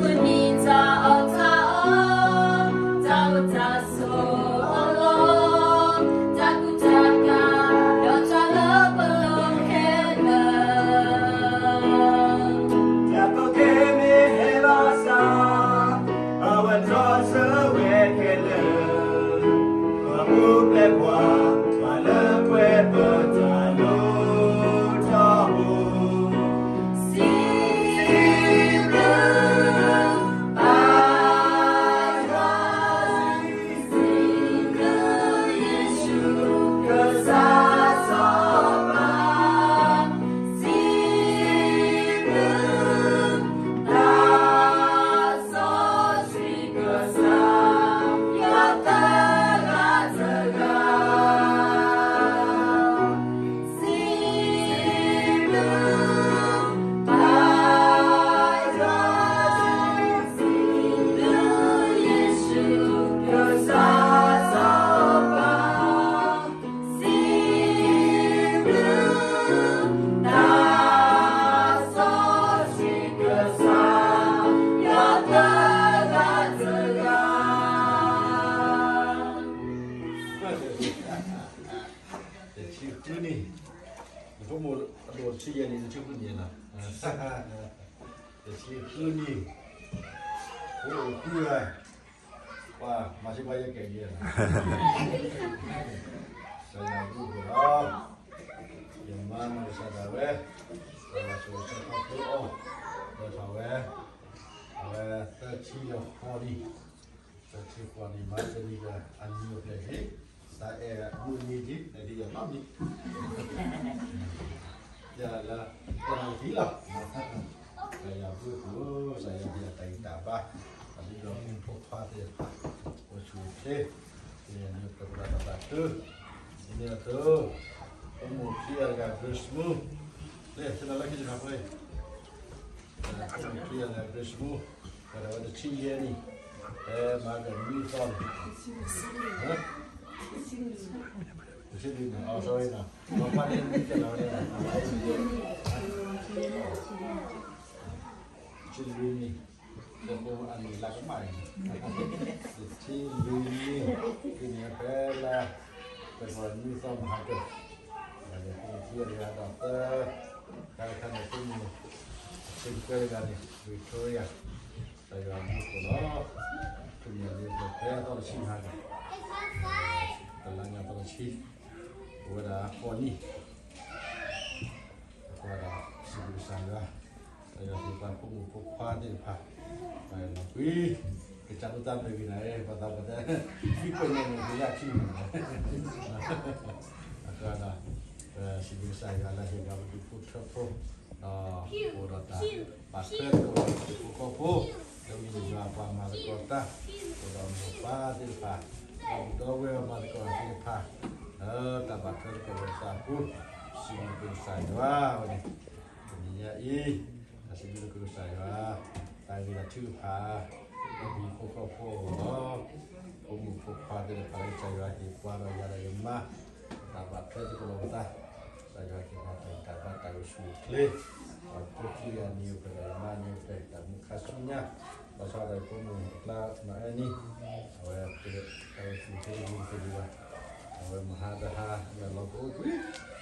နံၤတၢ်အီၣ်တၢ်အီ, တၢ်အိၣ်တၢ်ဆိးအလီၢ်, တၢ်ကူတၢ်ကၤ, ဒီးတၢ်လၢပလိၤခဲလၢာ်, တၢ်ကီခဲမ့ၢ်ဟဲဘၣ်ဆၣ်, အဝဲဒီးဆၢဝဲခဲလၢာ်, ပှၤမူပျဲၢ်ပှၤ, ပှၤလၢပှဲၤပတၢ်လိၣ်တၢ်အိၣ် တဆံဃုနံၣ်, နဖိမုၣ်အဒိၣ်တဆံယဲၢ်နံၣ်, တဆံဃုနံၣ်, တဆံဃုနံၣ်, အိၣ်အိၣ်ဃုဂၤ, ပှၤမၤစ့ပှၤယဲၢ်ကဲယဲၢ်လီၤ, ကစၢ်ယွၤဘျုးဖှိၣ်လီၤ, ယမါနီၢ်ကစၢ်ဒၣ်ဝဲ, ကစၢ်ယွၤဆိၣ်ဂ့ၤဆၢခီဖျိအီၤ, ဒီးထီၣ်ဝဲ, အဝဲသၢဆံဒီးဃိးနံၣ်, သၢဆံဃိးနံၣ် မၤသနံးဒီးအနံၤအိၣ်ဖျဲၣ်လံ, သးအဲၣ်မုၢ်နံၤဒ်လဲၣ်ဒ်ယနီတမံၤ, ယလၢ, တၢ်နၢ်ကသံလီၤ, ကစၢ်ယွၤဘျုးဖှိၣ်, ကစၢ်ယွၤဟ့ၣ်အတၢ်ဂံၢ်တၢ်ဘါ, အဒုးဒီးမုၢ်ဖိခွါသ့ၣ်တဖၣ်, အိၣ်ဆူၣ်အိၣ်ချ့, န့ၣ်အဒုးပှၤသးခု, န့ၣ်အဒုး, အိၣ်မူခံဂၤတဂၤ Grace Moon, လၢဆၢနၤလၢခံတခါဖဲ, အိၣ်မူခံဂၤတဂၤ Grace Moon, ပှၤဒၣ်ဝဲတဆံယဲၢ်နံၣ်, ဖဲမၤကနွံသီန့ၣ်, တဆံလွံၢ်နံၣ်, အီၤ sorry နီၤ, ပှၤဖးန့ၣ်နံၣ်ကဲလီၤဝဲန့ၣ်, တဆံလွံၢ်နံၣ်, အနံၣ်လၢကမၣ်အံၤ, တဆံလွံၢ်နံၣ်, ဖဲန့ၣ်ဖဲလါ, ဖဲပှၤနွံသီမဟါကၢၢ်, ဒီးဖိမုၣ်ခံဂၤတဂၤဒီးသၢ, တၢ်တခါန့ၣ်ဖိမုၣ်, ဆ့ကဲတဂၤန့ၣ် Victoria, ကစၢ်ယွၤဘျုးဖှိၣ်လီၤ, ဖဲန့ၣ်ဖဲအသီတဆံမဟါကၢၢ်, တလါညါသီတဆံ, အိၣ်ဝဲဒၣ်ဃိးနံၣ် အဃိဒီး စံးဘျုးကစၢ်ယွၤ, ကစၢ်ယွၤဟ့ၣ်ပှၤဖိမုၣ်ဖိခွါသ့ၣ်တဖၣ်, လီၤကွံ, ကစၢ်ဒိၣ်တၢ်မ့ၢ်ဂ့ၤနၤ, ပှၤသးပှၢ်တဲ, သံကွဲးန့ၣ်မ့ၢ်ဂ့ၤလၢအခံန့ၣ်, အဃိဒီး, စံးဘျုးကစၢ်ယွၤလၢဟ့ၣ်ပှၤပဒူၣ်ဖိထၢဖိ, ဒီးအိၣ်ဒီးတၢ်ဘၣ်ထွဲသကိးဒီးဟံၣ်ဖိဃီဖိ, လၢမ့ၢ်ယွၤပှၤမၤသကိးတၢ်, အိၣ်ဒီးမိၢ်ပၢ်သ့ၣ်တဖၣ်, ဒီးပဒီပုၢ်ဝဲၢ်မၤသကိးသ့ၣ်တဖၣ်, လၢတၢ်ဘၣ်ထွဲသကိးဒီးသးအပူၤ, စံးဘျုးကစၢ်ယွၤဝဲန့ၣ်, တနံၤညါအံၤ, တၢ်စံးဘျုးကစၢ်ယွၤ, တၢ်ဂ့ၤတၢ်ထုကဖၣ်, ဒီးဟံၣ်ဖိဃီဖိအဂီၢ်လီၤ, ဖိမုၣ်ဖိခွါသ့ၣ်တဖၣ်လၢကစၢ်ယွၤဟ့ၣ်ပှၤဒီးယၤဒီးယမါ, တၢ်ဘၣ်ထွဲသကိးဒီးပသး, ကစၢ်ယွၤဟ့ၣ်ပှၤတၢ်ဂံၢ်တၢ်ဘါတၢ်အိၣ်ဆူၣ်အိၣ်ချ့, ဒီးဖိခံဂၤနံၤအိၣ်ဖျဲၣ်ဒီးယမါနံၤအိၣ်ဖျဲၣ်တၢ်မူခါဆူညါ, ဘၣ်ဆၣ်ဒီးဖိမုၣ်အကျါနီၢ်အဲၣ်နံၤ, အဝဲတၢ်အိၣ်ဆူၣ်အိၣ်ချ့တဂ့ၤတဂ့ၤဘၣ်, အဝဲမဟါတဟါ, လၢလီၤကအိၣ်ကွံာ်,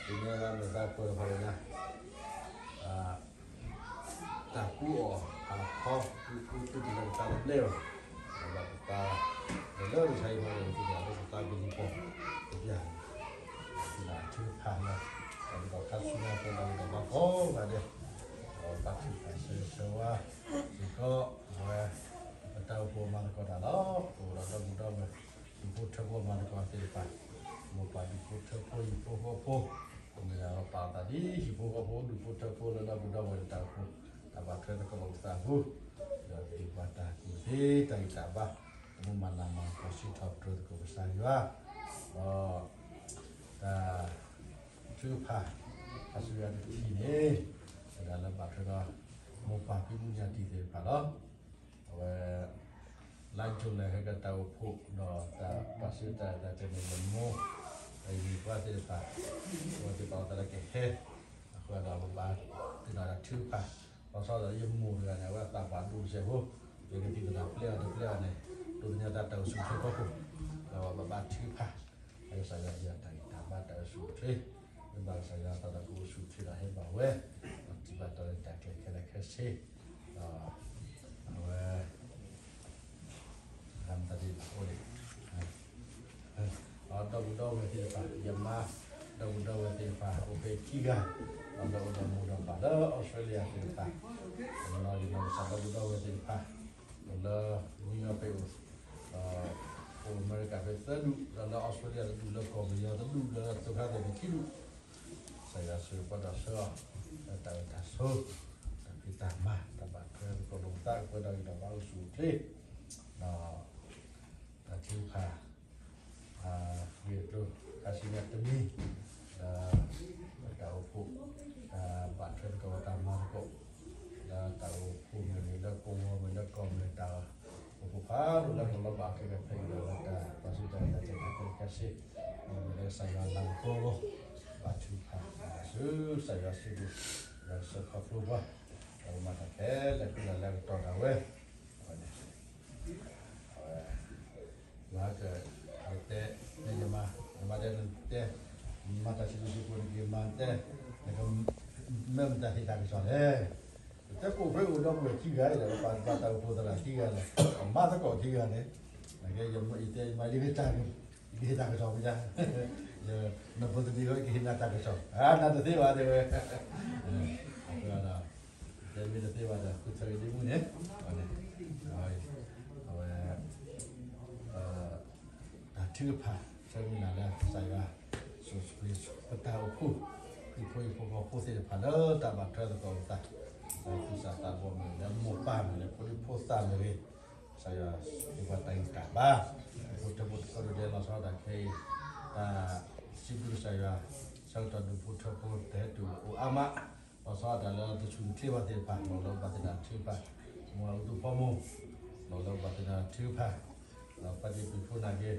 ဒ်န့ၣ်လၢမ့ၢ်သးပှၢ်တဖၣ်လၢညါ တၢ်ကူအီၣ်ဖးဖီ, ကူကူကူတလၢပသးတဘျဲၣ်ဘၣ်, ဒီးပသး, လၢလၢတၢ်ဆါဟံၣ်မၤလၢပသးလၢပသးကလံၤပီၢ်, ပပျၢ်, ပသးထုကဖၣ်လၢ, ဒီးပသးခါဆူညါပသးကလံၤပီၢ်ကိးဂၤဒဲး, ဒီးဘါထုကဖၣ်ဆၢဂ့ၤဆၢဝါ, စ့ၢ်ကီး, အဝဲ, ပတၢ်အိၣ်ဖှိၣ်မၤသကိးတၢ်လီၤ, ပအိၣ်ဒီးဒီပုၢ်ဒီဝဲၢ်, ဒူၣ်ဖိထၢဖိမၤသကိးသ့ၣ်တဖၣ်, မိၢ်ပၢ်ဒူၣ်ဖိထၢဖိဟံၣ်ဖိဃီဖိ, ပမ့ၢ်ဒၣ်ပာ်သးဒ်ဟံၣ်ဖိဃီဖိဒူၣ်ဖိထၢဖိလၢဒီပုၢ်ဒီဝဲၢ်တၢ်အိၣ်ဖှိၣ်, တၢ်ဘၣ်ထွဲသကိးလိာ်ပသးအပူၤ, ဒီးဟ့ၣ်ပှၤတၢ်ကူၣ်သ့တၢ်ဂံၢ်တၢ်ဘါ, ပမ့ၢ်မၤနၢ်မၤဖှီၣ်စံးထီၣ်ပတြၢၤသကိးကစၢ်ယွၤ, ဒီး, တၢ်, ထုကဖၣ်, အစူၢ်ယွၤတထံၣ်န့ၣ်, တၢ်လၢဘၣ်ထွဲဒီး, မိၢ်ပၢ်ဖံမုၢ်ညၣ်တံၢ်သ့ၣ်တဖၣ်လီၤ. အဝဲ, လါယူၤလံဟဲကတၢ်အိၣ်ဖှိၣ်ဒီးတၢ်ပာ်စုတၢ် တၢ်တဲန့ၣ် ယမိၢ်, ယမုၣ်ပှၢ်သ့ၣ်တဖၣ်, အဝဲသ့ၣ်တဖၣ်အသးလၢကဟဲ, အဃိဒီးပဘၣ်, သ့ၣ်နီၣ်တၢ်ထုကဖၣ်, ဘၣ်ဆၣ်ဒီးယမိၢ်တဂၤန့ၣ် အဝဲအသးပှၢ်ဒိၣ်စဲးဖိ, ပကသံၣ်သရၣ်ပျဲအီၤတပျဲအီၤန့ၣ်, ဒိးသန့ၤတၢ်အိၣ်ဆူၣ်အိၣ်ချ့အဖီခိၣ်, ဒီးဘၣ်ဘါထုကဖၣ်, ကစၢ်ယွၤဟ့ၣ်အတၢ်ဂံၢ်တၢ်ဘါတၢ်အိၣ်ဆူၣ်အိၣ်ချ့, မ့ၢ်ဘၣ်ကစၢ်ယွၤအသးဒီးကအိၣ်ဆူၣ်အိၣ်ချ့ဒီးဟ့ၣ်ဘၣ်ဝဲ, ဒီးထံၣ်ဘၣ်တၢ်ရဲၣ်တၢ်ကျဲၤခဲလၢာ်ခဲဆ့, ဒီး အဝဲ တၢ်မတၤဒ်န့ၣ်အိၣ်န့ၣ်, ဒီပုၢ်ဒီဝဲၢ်သ့ၣ်တဖၣ်, ယမါ, ဒီပုၢ်ဒီဝဲၢ်သ့ၣ်တဖၣ် အိၣ်ဖဲခံဂၤ, ဒီးဒီးအိၣ်ဒီးမိၢ်ဒီးပၢ်လၢအီစထြ့လယါသ့ၣ်တဖၣ်, ဒီးယနီၢ်ကစၢ်ဒီပုၢ်ဒီဝဲၢ်သ့ၣ်တဖၣ်, လၢ New York ဖဲအိၣ်, ဒီးအိၣ်အမဲရကၤဖဲသၢဒူၣ်, ဒီးလၢအီစထြ့လယါတဒူၣ်, လၢကီၢ်ပယီၤတဒူၣ်, လၢသုးခါသဲၣ်န့ၣ်ခံဒူၣ်, ကစၢ်ယွၤဆိၣ်ဂ့ၤပှၤဒီးဆှၢအီၤ, လၢတၢ်အိၣ်တၢ်ဆိး, တၢ်ဖံးတၢ်မၤ, တၢ်ဘၣ်ထွဲသကိးလိာ်ပသး, ပှဲၤဒီးဂံၢ်ဒီးဘါအိၣ်ဆူၣ်အိၣ်ချ့, ဒီး တၢ်ထုကဖၣ်, ဂ့ၢ်အကျိၤ, ခါဆူညါတမံၤ, ဒီး တၢ်အိၣ်ဖှိၣ်, တၢ်ဘၣ်ထွဲသကိးတၢ်မၤသကိး, လၢတၢ်အိၣ်ဖှိၣ်မ့ၢ်ဂ့ၤ, လၢကဝီၤမ့ၢ်, လၢကီၢ်မ့ၢ်, တၢ်အိၣ်ဖှိၣ်ဖးဒိၣ်လၢပလီၢ်ဘၣ်ခဲလၢာ်ခဲဆ့, လၢတၢ်ပာ်ဆူၣ်တၢ်ရဲၣ်တၢ်ကျဲၤခဲလၢာ်ခဲဆ့, မ့ၢ်လၢကစၢ်ယွၤလၤကပီၤအဂီၢ်, ဘၣ်ထုကဖၣ်, ဆူကစၢ်ယွၤစုပူၤ, လၢကဆှၢခီဖျိပှၤ, ဒီးကမၤတၢ်ခဲလၢာ်ခဲဆ့လၢအကတီၢ်ဒၣ်ဝဲ, အဝဲ အဝဲ ယွၤကတဲ, ယမါ, ယမါတဲ, နတဲ, မၤတၢ်ဆံးဆံးဖိနက့ၤမၤတဲ, နကမၢမတၤဟ့ၣ်တၢ်ကစီၣ်လဲၣ်, တဲကိးဖဲအိၣ်ဒီပုၢ်ဝဲၢ်ခံဂၤဒီး ပှၤဘၣ်တၢ်အိၣ်ဖှိၣ်သရၣ်ခံဂၤလီၤ, အမါသကိးခံဂၤန့ၣ်, နကဲယတဲယမါ ယကဟ့ၣ်တၢ်ကစီၣ်မ့ၢ်ဒၣ်, နဖိတဒံၤဝဲကဟ့ၣ်နၤတၢ်ကစီၣ်, နတသ့ဘၣ်တဲဝဲ, ဒီး တဲမ့ၢ်တသ့ဘၣ်ဒီး ဃုထၢဂ့ၤဒ့မုၣ်န့ၣ်, အဝဲ တၢ်ထုကဖၣ် ဆၢမုၢ်လၢ်လၢကစၢ်ယွၤ ဆိၣ်ဂ့ၤပတၢ်အိၣ်ဖှိၣ်, ဟံၣ်ဖိဃီဖိသ့ၣ်တဖၣ်လၢတၢ်ဘၣ်ထွဲသကိးပသး, လၢသူၣ်စၢ်သးဘီၣ်မ့ၢ်ဂ့ၤ, လၢမိၢ်ပၢ်မ့ၢ်ဂ့ၤ, ဖိဒံဖိသၣ်မ့ၢ်ဂ့ၤ, ကစၢ်ယွၤဟ့ၣ်ပှၤတၢ်ဂံၢ်တၢ်ဘါ, ဒူၣ်ဖိထၢဖိတကီၢ်ဒဲးလီၤဆီဒၣ်တၢ်ခဲအံၤ, တၢ်စံးဘျုးကစၢ်ယွၤ, ဆၢကတီၢ်ဒူၣ်ဖိထၢဖိတဟဲတုၤအိၣ်အါမး, လီၤဆီဒၣ်တၢ်လၢတဆူၣ်တချ့ဘၣ်သ့ၣ်တဖၣ်, လီၤလၢပှၤသ့ၣ်တဖၣ်ထုကဖၣ်, မ့ၢ်အူသူၣ်ဖီမိၢ်, လီၤလၢပှၤသ့ၣ်တဖၣ်ထုကဖၣ်, ဒီးပှၤဒ့ပှၤဖိနာ်က့ၤ,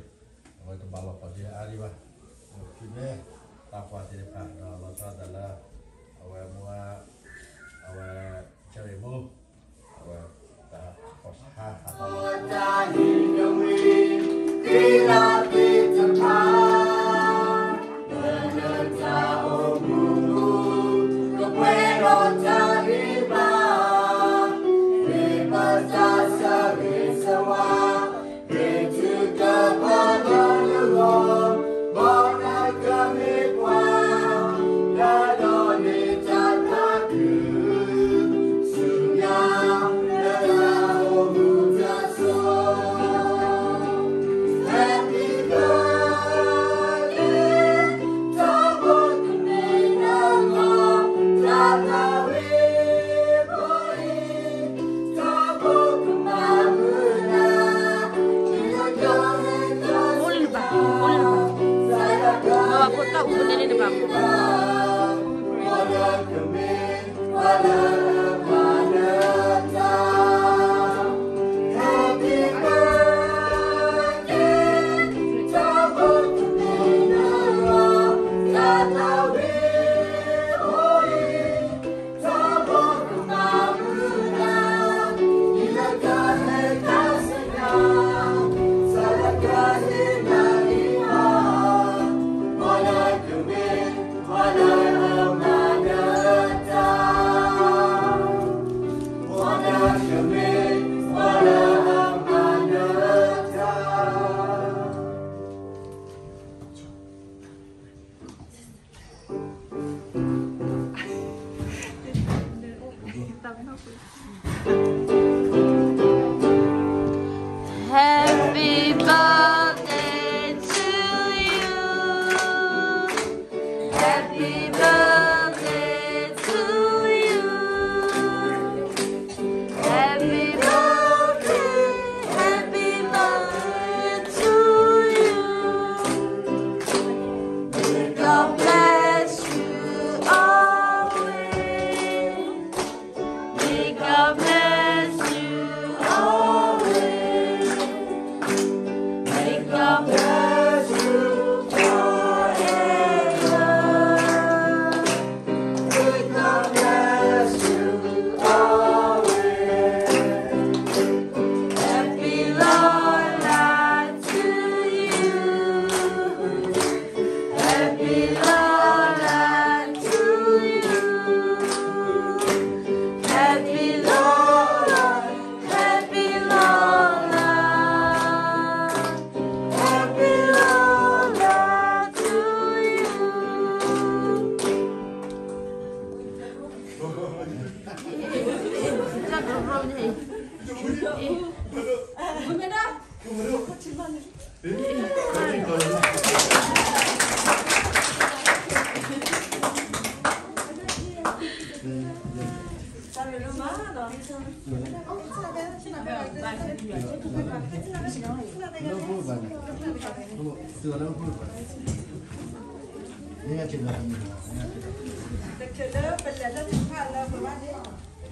အဝဲတဘၣ်လီၤပှီၢ်ဒ့အါဒံးဘၣ်, ခံမ့ၢ်သးပှၢ်သ့ၣ်တဖၣ်, ဒီးလီၤဆီဒၣ်တၢ်လၢ အဝဲမိၢ်, အဝဲ ကၢ်ရံၣ်မိၢ်, အဝဲတၢ်ကီၢ်ဆါဟးထီၣ်လီၤ, တၢ်ဟ့ၣ်ကဝံၤ သ့ၣ်လၣ်သ့ၣ်တဖၣ်, လၢတၢ်အိၣ်မူ ကပှဲၤဒီးတၢ်ဂ့ၤဘၣ်, မ့ၢ်ပတၢ်ဆၢဂ့ၤဆၢဝါ, မ့ၢ်တုၤတၢ်ပှၤဒီးလၢဂီၢ်, ဘီနကမ့ၢ်ပှၤ, တၢ်ဒီးန့ၣ်တၢ်သးခု, ဆူညါ လၢတၢ်အိၣ်မူတၢ်စိ Happy birthday, ထီဘိကမ့ၢ်နလီၤ, တၢ်သးဝံၣ်ဖိအံၤ, ထီဘိကမၤမုာ်နၤ, အိၣ်လၢနပၤ, အိၣ်လၢနပၤ, ဒီးဖိသၣ်အူပနဲလၢနပၤ, Happy birthday to you. Happy birthday to you. Happy birthday, happy birthday to you. May God bless you always. May God bless တချုးလၢပလဲၤတၢ်ထုကဖၣ်လၢပဘၣ်န့ၣ်, တ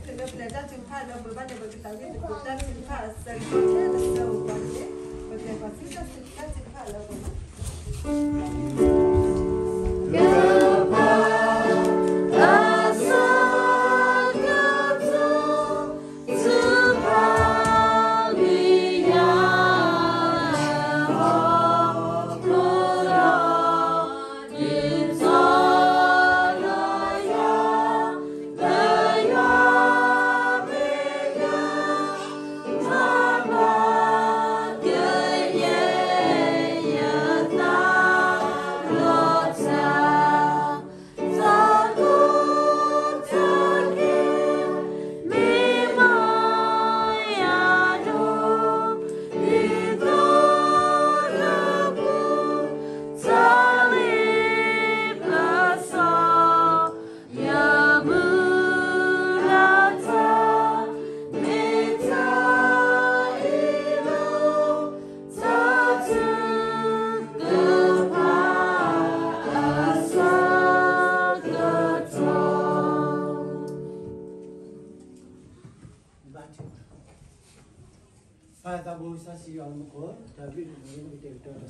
ချုးလၢပလဲၤတၢ်ထုကဖၣ်လၢပဘၣ်န့ၣ် ပကသးဝံၣ်သကိးတၢ်ထုကဖၣ်အဆၢကတီၢ်ထဲလၢဆၢကတီၢ်န့ၣ်, ပကလဲၤပှၤသ့ၣ်တၢ်ထုကဖၣ်လၢပဘၣ် ပၢ်သးဘိစီဆှံယွၤမူခိၣ် တၢ်ဘျုးတၢ်ဖှိၣ်လၢပကတဲာ်ကတီၤတၢ်ဆၢကတီၢ်အပူၤလီၤ. လၢပဂီၢ်လၢပပူၤဒီးဘၣ်နၢ်ဟူ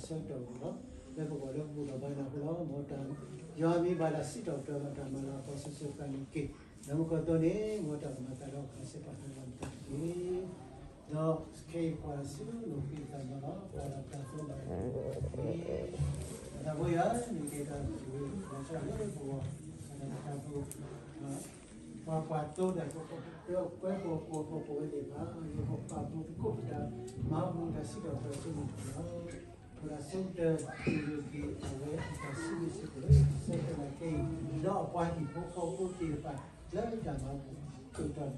လီၤ. မ်တၢ်ယွၤမ့ၢ်ဘၣ်တၢ်စံးထီၣ်ပတြၢၤဘၣ်တၢ်မၤလၤကပီၤ စီဆှံပှၤန့ၣ်က့ၤ လၢမူခိၣ်အသိးန့ၣ် မ်တၢ်ကမၤသးဒီးခါဆၢပှၤသးလီၤမတၤတက့ၢ်. ဒီးခဲအံၤပှၤဆူနအိၣ်ဖှံသးညီလီၤ. ပှၤဒီးပတၢ်သိဘၣ် သးဘိယွၤ မ့ၢ်ကဲတၢ်လၢပဂီၢ် ပှၤဆူနအိၣ်ဖှံသးညီလီၤ. ပှၤပှၤသိဒီး ပှၤကွဲပှၤကိးပဝဲသ့ၣ်တဖၣ် ယပပာ်ဖှိၣ်သကိးပတၢ်မၤဘူၣ်တၢ်စံးထီၣ်ပတြၢၤဆူနအိၣ်ဖှံလီၤ. ပှၤလၢအဆိကတၢၢ် ပလိၣ်က့ၤအဝဲအတၢ်စံးဘျုးစံးဖှိၣ်လၢဆၢကတီၢ်ခဲအံၤ ဒီးအပှၤဟံၣ်ဖိဃီဖိသ့ၣ်တဖၣ် လၢတၢ်မၤဘူၣ် ကတီၢ်ဘျီန့ၣ်တက့ၢ်.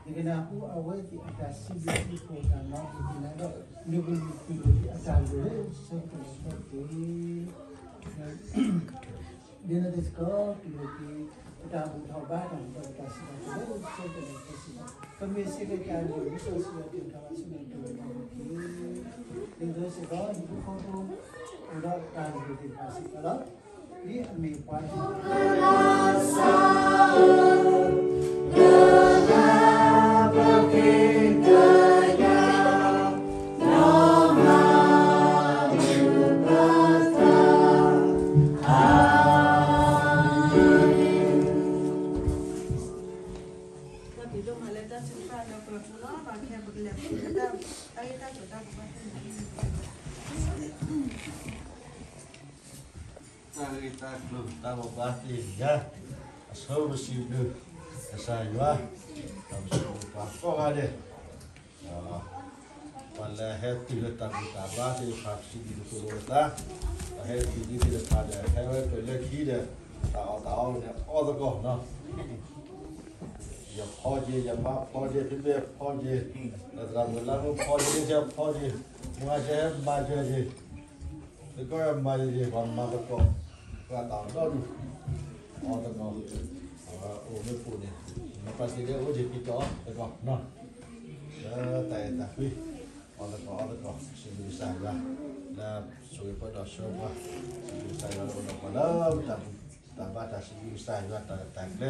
နကနၢ်ဟူအဝဲသ့ၣ်အတၢ်စံးဘျုးစံးဖှိၣ်တၢ်မၤဘူၣ်သ့ၣ်တဖၣ်ဒီး နကလူၤပိာ်လိာ်က့ၤအတၢ်လိၣ်လၢဆၢကတီၢ်ခဲအံၤတက့ၢ်. ဒ်န့ၣ်အသိးစ့ၢ်ကီး ပလိၣ်က့ၤ ပတၢ်ဘူၣ်ထီၣ်ဘါထီၣ်ဒီးပတၢ်စံးထီၣ်ပတြၢၤလၢဆၢကတီၢ်ခဲအံၤစ့ၢ်ကီး ပမ့ၢ်စ့ၢ်ကီးတၢ်လိၣ်လၢစီဆှံအတၢ်ထီၣ်ဘၣ်ဆူနတၢ်လိၣ်ဘၣ်န့ၣ်တက့ၢ်. ဒ်န့ၣ်အသိးစ့ၢ်ကီး ဟံၣ်ဖိဃီဖိ အိၣ်ဒီးတၢ်လိၣ်သ့ၣ်တဖၣ်စ့ၢ်ကီးလီၤ. ဒ်အမ့ၢ်ပှၤ တၢ်ဘျုးဒိၣ်မးလၢတၢ်ထုကဖၣ်လၢပပူၤလီၤ. ဘၣ်ခဲပကလဲၤဃုာ်ဒီးတၢ် တၢ်ဂ့ၢ်တၢ်ကျိၤသ့ၣ်တဖၣ် တၢ်ဂ့ၢ်တၢ်ကျိၤ တၢ်ဘိးဘၣ်သ့ၣ်ညါ အဆိပစံးဘျုး ကစၢ်ယွၤ ဒီးပစံးဘျုးပှၤကိးဂၤဒဲး ပှၤလၢဟဲတုၤလၢတၢ်ဘူၣ်တၢ်ဘါသ့ၣ်တဖၣ် ပစံးဘျုးကတိၤလိာ်ပသး, ပှၤဟဲတုၤလံသ့ၣ်တဖၣ်ဒီး ဟဲဝဲကွံာ်လၢခံဒီး တၢ်အီၣ်တၢ်အီန့ၣ် အီၣ်သကိးနီၤ, ယဖီက့ၤ ယမါဖီက့ၤ ဖံဖုဖီက့ၤ, ဒီးသရၣ်မုၣ်လါမုၣ်ဖီက့ၤ ကဲဖီက့ၤ, မုၢ်ဂၤကဲမၤက့ၤက့ၤ သကိးမၤက့ၤက့ၤ ပှၤမၤသကိး ပှၤတၢ်အီၣ်ဒီဒူၣ် အီၣ်သကိး အဝဲအိၣ်မ့ၢ်ပူၤန့ၣ် မ့ၢ်ပှၤစံးကဲအိၣ်က့ၤက့ၤကီးသကိးနီၤ, လၢတၢ်အဲၣ်တၢ်ကွံ အီၣ်သကိးအီသကိး စံးဘျုးကစၢ်ယွၤ လၢဆိၣ်ဂ့ၤပှၤဒီးဆှၢပှၤ, စံးဘျုးကစၢ်ယွၤလၢအိၣ်ဒီးပှၤလၢတၢ်ဘူၣ်တၢ်ဘါ တၢ်စံးဘျုးကစၢ်ယွၤတၢ်ရဲၣ်တၢ်ကျဲ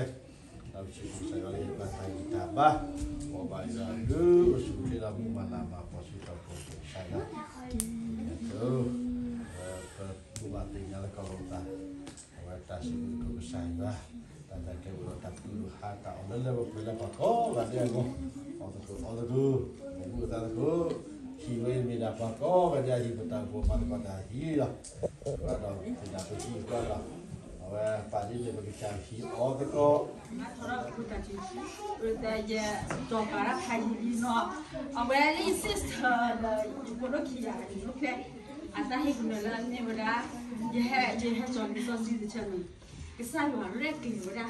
ၤ, ဒီးစံးဘျုးကစၢ်ယွၤလၢဟ့ၣ်ပှၤတၢ်ဂံၢ်တၢ်ဘါ, ပှၤဘၣ်ယွၤဒုးအိၣ်ဆူၣ်အိၣ်ချ့ဒီးမုၢ်မၤလၤမၤကပီၤဆူတၢ်ကီတၢ်ခဲအံၤ, ပဘူၣ်ဘၣ်သ့ၣ်ညါသကိးလိာ်ပသး အဝဲတၢ်စံးဘျုးကစၢ်ယွၤ, တၢ်တၢ်ကဲဝဲဒီးတၢ်သူၣ်ဟးတၢ်အီၣ်လၢလၢပှဲၤပှဲၤလၢပှၤကိးဂၤဒဲးအဂီၢ်, အီၣ်သကိးအီသကိး, မ့ၢ်ဘူၣ်သကိးသကိး, ဟံၣ်ဝဲမ့ၢ်ဒၣ်ပှၤကိးဂၤဒဲးအဟံၣ် ပတၢ်အိၣ်ဖှိၣ်မၤသကိးတၢ်ဟံၣ်လီၤ, ဒီးမ့ၢ်ဒၣ်ပဟံၣ်ပှၤဒီး, အဝဲပာ်ဒ်န့ၣ်ပကစၢ်ဟံၣ်အီသကိး မၤထီၣ်ဒီးပတၢ်ထံၣ်, ပတယဲၢ်တီၢ်ပာ်ဒၣ်ဖးယံာ်လံနီၤ, အဝဲလၢယ sister ဒီး ယဖိဒိၣ်ခံဂၤ ယဖိဖျဲၣ်, အတၢ်ဟ့ၣ်ကညးလၢအမ့ၢ်ဝဲဒၣ်, ယဟဲ ယဟဲကၠီၤလံာ်စီဆှံတဆၢန့ၣ်, ကစၢ်ယွၤရဲၣ်ကျဲၤဝဲဒၣ်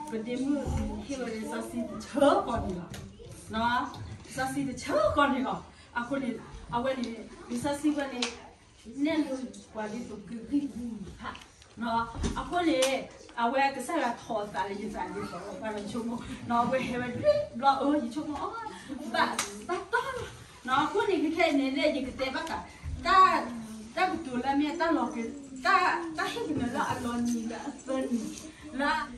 ပဒ့မုၣ်ဟ့ၣ်ဝဲလံာ်စီဆှံတဆၢကီးန့ၣ်လီၤ. လံာ်စီဆှံတဆၢကီးန့ၣ်လီၤ. အဃိန့ၣ် အဝဲန့ၣ် လံာ်စီဆှံဝဲန့ၣ် နဲၣ်လိပှၤဒ်သိးကဂံၢ်ပူၤတဖၣ်. အဃိန့ၣ် အဝဲကစၢ်ယွၤထီၣ်အသးလၢယသးဒ်သိး ပှၤလၢဆိကမိၣ် အဝဲဟဲဝဲတဘျီ အၢ ယဆိကမိၣ် အီ ဘၣ်ဘၣ်တီလီၤ. အဃိန့ၣ် ခဲခဲအံၤန့ၣ် ယကတဲဘၣ်ဃး တၢ်ကတိၤလၢမ့ၢ်တၢ်လီၤက တၢ်ဟ့ၣ်ကနၢၤလၢအလီၤနံၤလၢအသၢနံၤ လၢ